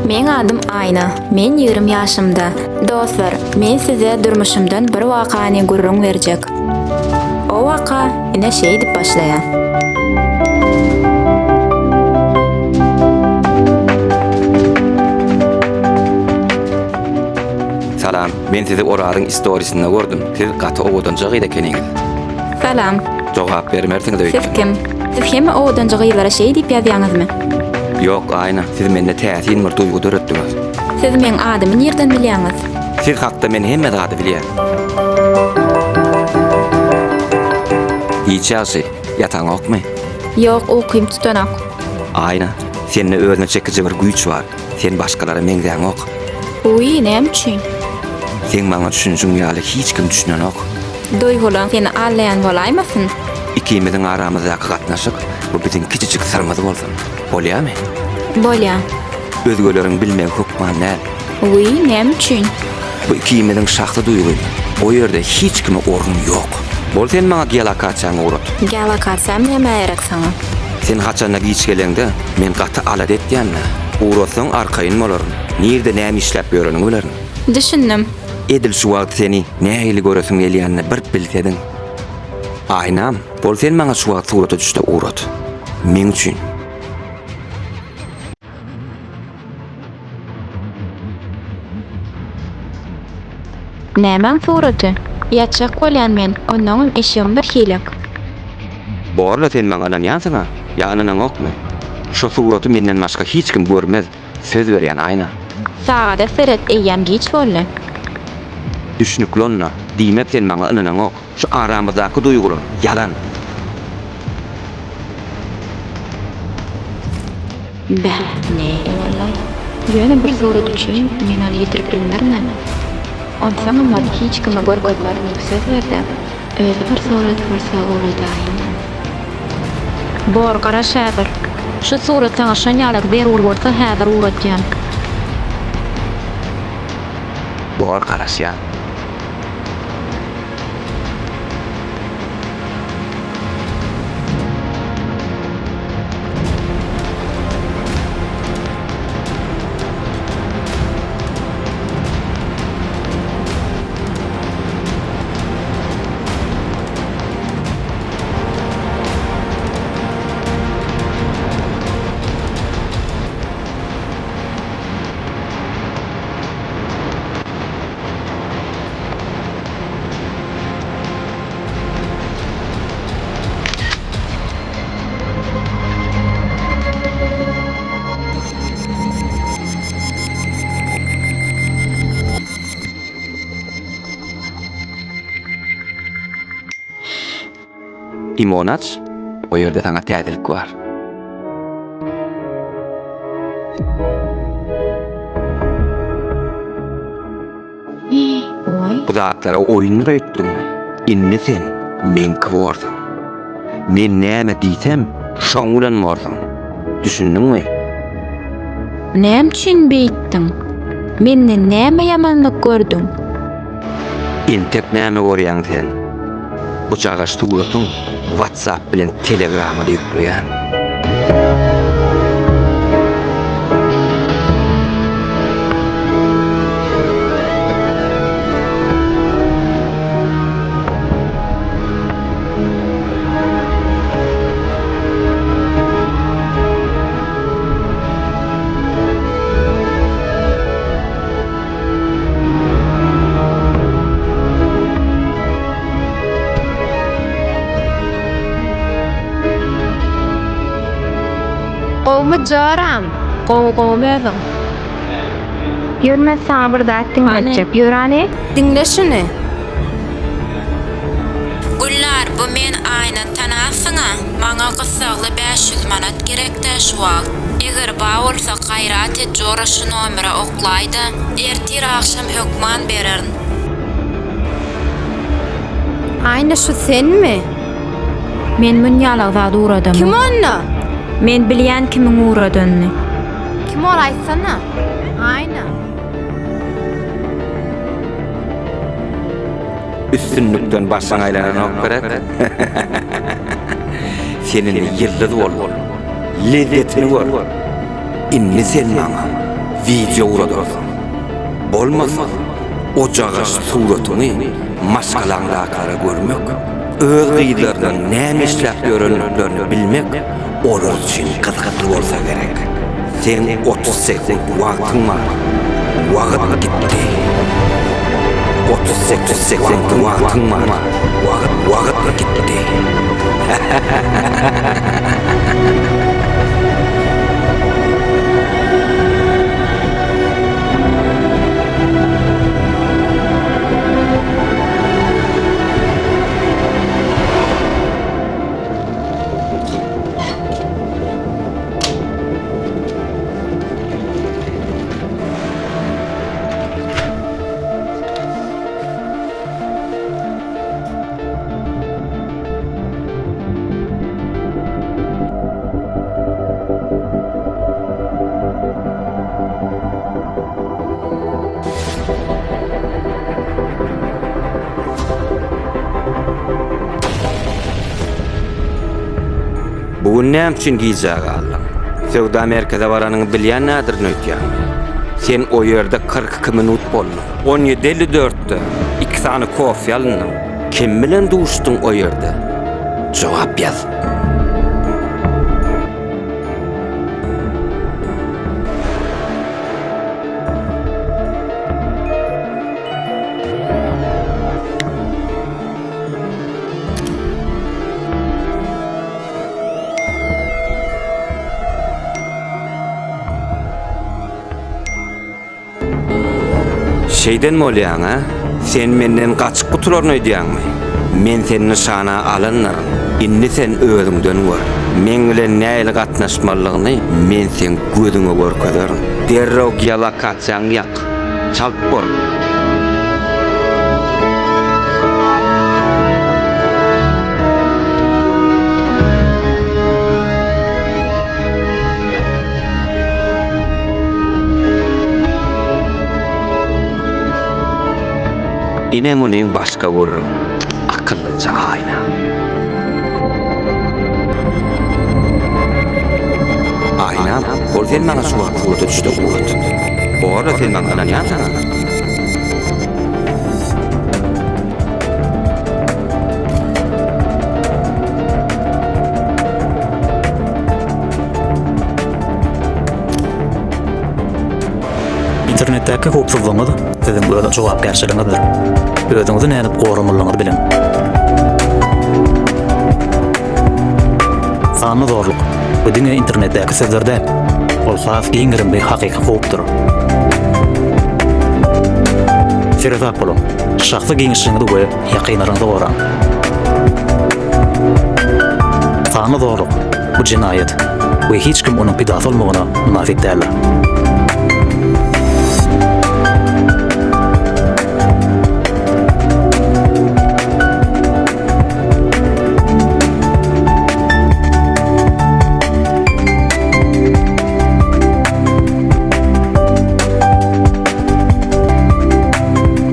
Meň adym Aýna. Men 20 ýaşymda. Dostlar, men size durmuşymdan bir wakany gürrüň berjek. O waka ine şeýdip başlaýar. Salam, men sizi Orazyň istorisinde gördüm. Siz gaty owadanja gyz ekeniňiz. Salam. Jogap bermersiňiz Siz öýtdüm. kim? Siz hemme owadanja gyzlara şeý diýip ýazýaňyzmy? Ýok, Aýna, siz mende täsin bir duýgy döretdiňiz. Siz meň adymy nirden bilýäňiz? Siz hakda men hemme zady bilýän. Giç ýagşy, ýataňokmy? Ýok, ukym tutanok. Aýna, sende özüne çekiji bir güýç bar. Sen başgalara meňzäňok. Wiý, näme üçin? Seň maňa düşünişiň ýaly hiç kim düşünenok. Duýgulaň seni aldaýan bolaýmasyn? Ikimiziň aramyzdaky gatnaşyk bu biziň kiçijik syrymyz bolsun. Bolýamy? Bolýa. Özgeleriň bilmegi hökman däl. Wiý, näme üçin? Bu ikimiziň şahsy duýgymyz. O ýerde hiç kime orun ýok. Bol sen maňa geolokasiýaňy ugrat. Geolokasiýam nämä gerek saňa? Sen haçanda giç geleňde, men gaty alada etýän-dä. Ugratsaň arkaýyn bolaryn. Nirde näme işläp ýöreniňi bilerin. Düşündim. Edil şu wagt seni nähili göresim gelýänini bir bilsediň. Aýnam, bol sen maňa şu wagt surata düşde ugrat. Meň üçin. Nämäň suraty? Ýatjak bolýan men, onnoňam eşigim birhilek. Borla sen maňa ynanýansyňa ýa ynanaňokmy? Şo suraty menden başga hiç kim görmez, söz berýän Aýna. Sagada seret eýýäm giç boldy. Düşnükli onda, diýmek sen maňa ynanaňok. Şu aramyzdaky duýgular ýalan. Bäh, nähili bollaý? Ýöne bir surat üçin men ony ýitirip bilmerin-ä. Onsoňam ol hiç kime görkezmerin diýip söz berdi. Özi bir surat bolsa ugradaýyn. Bor, garaş häzir. Şu surat saňa şonýalak zerur bolsa häzir ugratýan. Bor, garaşýan. Imony aç, o ýerde saňa täzelik bar. Bu zatlara oýundyr öýtdüňmi? Indi sen meňki borsuň. Men näme diýsem, şoň bilen borsuň. Düşündiňmi? Näme üçin beýtdiň? Menden näme ýamanlyk gördüň? Entek näme görýäň sen? Bu jagaş suratyň WhatsApp bilen Telegrama-da ýükleýän. Gowmy joram? Gowy gowmy özüň? Ýör men saňa bir zat diňletjek. Ýör hany. Diňle şuny. Gülnar bu men Aýna tanarsyňa maňa gyssagly 500 manat gerekdä şu wagt eger ba bolsa gaýrat et jora şu nomere oklaýda ertir agşam hökman bererin. Aýna şu senmi? Men munýalak zat ugradamok. Kim onda? Men bilýän kimiň ugradanyny. Kim ol aýtsana? Aýna. Üstünlikden başyň aýlananok gerek? Sen indi ýyldyz bol. Lezzetini gör. Indi sen maňa. Wideo ugradarsyň. Bolmasa, ojagaş suratyňy maşgalaňdakylara görmek, öz gyzlarynyň näme işläp ýörenliklerini bilmek olar üçin gyzykly bolsa gerek. Seň 30 sekunt wagtyň bar. Wagt gitdi. 38 sekunt wagtyň bar. Wagt, wagt gitdi. Bu gün näme üçin gijä galdyň? Söwda merkeze baranyňy bilýän nädirin öýtýäňmi? Sen o ýerde 42 minut bolduň. On ýedi 54-de iki sany kofe alyndyň. Kim bilen duşduň o ýerde? Jogap ýaz. Şeýden bolýaň-a? Sen menden gaçyp gutularyn öýdýäňmi? Men seni nyşana alandyryn. Indi sen özüňden gör. Meň bilen nähili gatnaşmalydygyny men seň gözüňe görkezerin. Derrew geolokasiýaňy ýak. Çalt bol. Ine munyň başga gürrüň, akyllyja aýna. Aýnam, bol sen maňa şu wagt surata düşde ugrat. Borla sen maňa ynanýansyňa. Internetdäki howpsuzlygyňyz siziň öz jogapkärçiligiňizdir. Özüňizi nädip goramalydygyňyzy biliň. Sanly zorluk, bu diňe internetdäki sözler däl. Ol has giň gerimli hakyky howpdur. Seresap boluň, şahsy giňişligiňizi we ýakynlaryňyzy goraň. Sanly zorluk, bu jenaýat we hiç kim onuň pidasy bolmagyna mynasyp däldir.